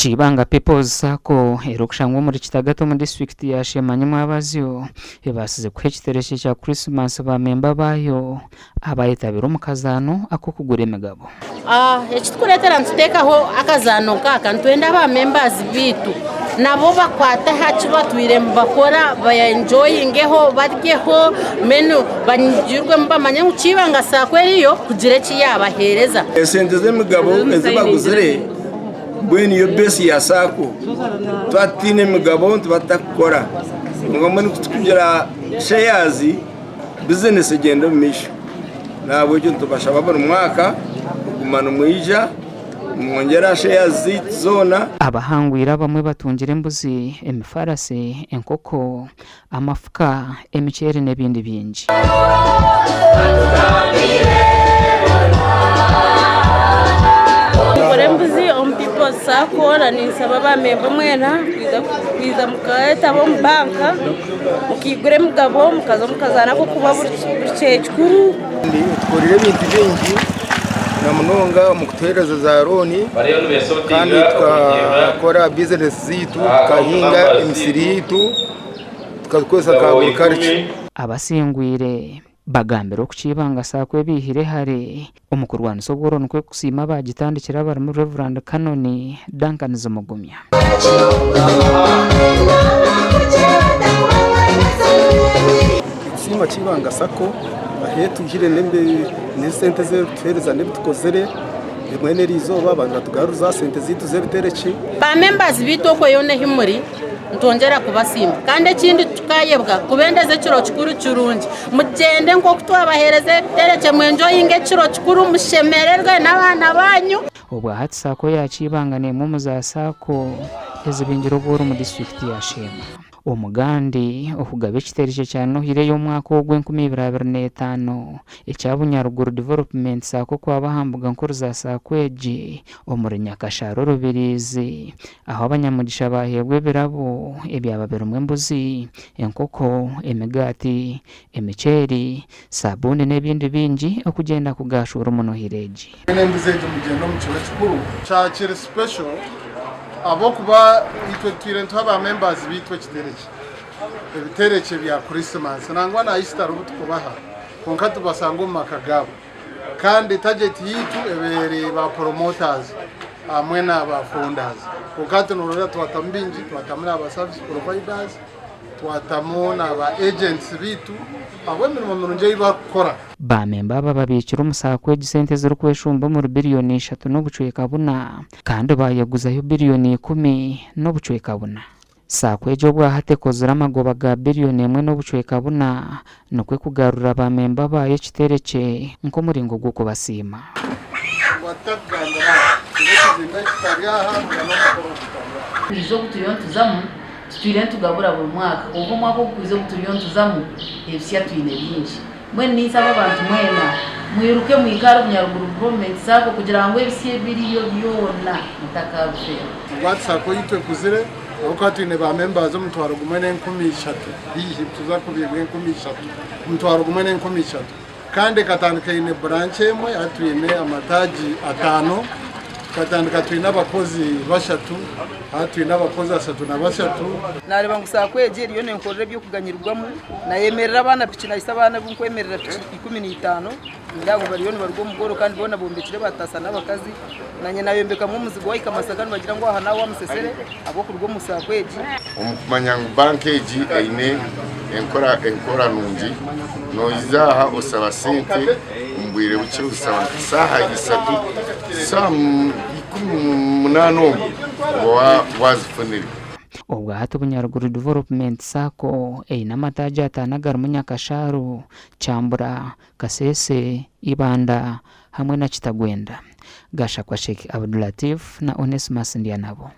Kibanga People's Sacco erikushangwa omuri Kitagata omu disiturikiti ya Sheema Nyamwabazyo ebaasize kuha ekiterekye kya Christmas ba memba baayo abayetabire omu kazaano ak'okugura emigabo. Ekitukureetera nituteekaho akazaano nk'aka nitwenda ba members baitu nabo bakwate aha ki batwire nibakora bayenjoyingeho baryeho mbwenu banyigirwemu bamanye ngu Kibanga Sacco eriyo kugira eki yaabaheereza. Esente z'emigabo ezi baguzire mbwenu niyo base ya Sacco. Twaba tutaine migabo nituba tutakukora. Kwonka mbwenu ku turikugira shares, bizinesi egyenda omu maisho. Nahabwekyo nitubashaba buri mwaka kuguma nimwija nimwongyera aha shares zaitu zoona. Abahangwire abamwe batungire embuzi, emifarasi, enkoko, amafuka, emiceeri n'ebindi bingi. Ningura embuzi omu People's Sacco na ninsaba ba memba mwena kwija muketaba omu banka mukaigura emigabo mukaza mukazaana ahabw'okuba buri kiro kikuru. Etukorire ebintu bingi na munonga omu kutuheereza za looni kandi tukakora bizinesi zaitu, tukahinga emisiri yaitu tukazikozesa nka agurikarica. Abasingwire bagambire oku Kibanga Sacco ebaihire hare omu kurwanisa obworo nikwo kusiima abaagitandikire abarimu Rev. Canon Duncan Zimugumya. Nitusiima Kibanga Sacco ahu etwihire n'esente ezi erikutuheereza n'ebi tukozire mbwenu eriizooba abantu nibatugaruza aha sente zaitu z'ebitereki. Ba members baitu okwe yoona ahi muri nitwongyera kubasiima kandi ekindi titukayebwa kubendeza ekiro kikuru kirungi mugyende nk'oku twabaheereza ebiterekye mwenjoyinge ekiro kikuru mushemererwe n'abaana banyu. Obwa hati Sacco ya Kibanga n'emwe omu za Sacco ezibingire obworo omu disiturikiti ya Sheema. Omugandi okugaba ekiterekye kya Nohire ey'omwaka ogu 2025 ekya Bunyaruguru Development Sacco kwaba aha mbuga nkuru za Sacco egi omuri Nyakashaara Orubiriizi ahu abanyamugisha baaheebwa ebirabo ebyaba birimu embuzi, enkoko, emigaati, emiceeri, saabuuni n'ebindi bingi okugyenda kugaashuura omu Nohire egi. Mwine embuzi egyo mugyende omu kiro kikuru. Kya kiri special ahabw'okuba itwe tutwire nituha ba members baitu ekiterekye, ebiterekye bya Christmas nangwa na Easter obu tukubaha kwonka tubasanga omu maka gaabo. Kandi target yaitu eba eri ba promoters hamwe na ba founders. Kwonka hati norora twatamu baingi, twatamu naba service providers, twatamu naba agents baitu ahabw'emirimo mirungi ei barikukora. Baamemba aba babiikire omu sacco egi sente ezirikweshumba omuri biriyoni ishatu n'obucweka buna kandi baayeguzayo biriyoni ikumi n'obucweka buna. Sacco egi obwahati ekozire amagoba ga biriyoni emwe n'obucweka buna nikwo ekugarurira baamemba baayo ekiterekye nk'omuringo gw'okubasiima. Kwija oku turiyo nituzamu, tutwire nitugabura buri mwaka kwonka omwaka ogu kwija ogu turiyo nituzamu ebisya twine bingi. Mbwenu ninsaba abantu mwena mwiruke mwikare omu Nyaruguru Development Sacco kugira ngu ebisya ebiriyo byona mutakabifeerwa. Obwati Sacco yaitu ekuzire ahabw'okuba twine ba members omutwaro gumwe n'enkumi ishatu haihi nituza kubiibwa enkumi ishatu, omutwaro gumwe n'enkumi ishatu kandi ekatandika eine branch emwe hati twine amataagi ataano, tukatandika twine abakozi bashatu hati twine abakozi ashatu na bashatu. Naareeba ngu Sacco egi eriyo nenkorera eby'okuganyirwamu Nayemerera abaana piki nahitsya abaana abu nkwemerera piki 15 nindeeba ngu bariyo nibaruga omu bworo kandi boona bombekire batasa n'abakazi. Nanye nayombekamu omuzigu wahika Masaka nibagira ngu aha naha wamusesere ahabw'okuruga omu saako egi. Omu kumanya ngu banka egi eine enkora enkora nungi, noija aha osaba sente omu bwire bukye ozisaba nka saaha isatu, saaha 18 omwo oba wazifunire. Obwa hati Bunyaruguru Development Sacco eine amataagi ataano agarimu Nyakashaaru, Kyambura, Kasese, Ibanda hamwe na Kitagwenda. Gashakwa Sheikh Abdulatif na Onesmus Ndyanabo.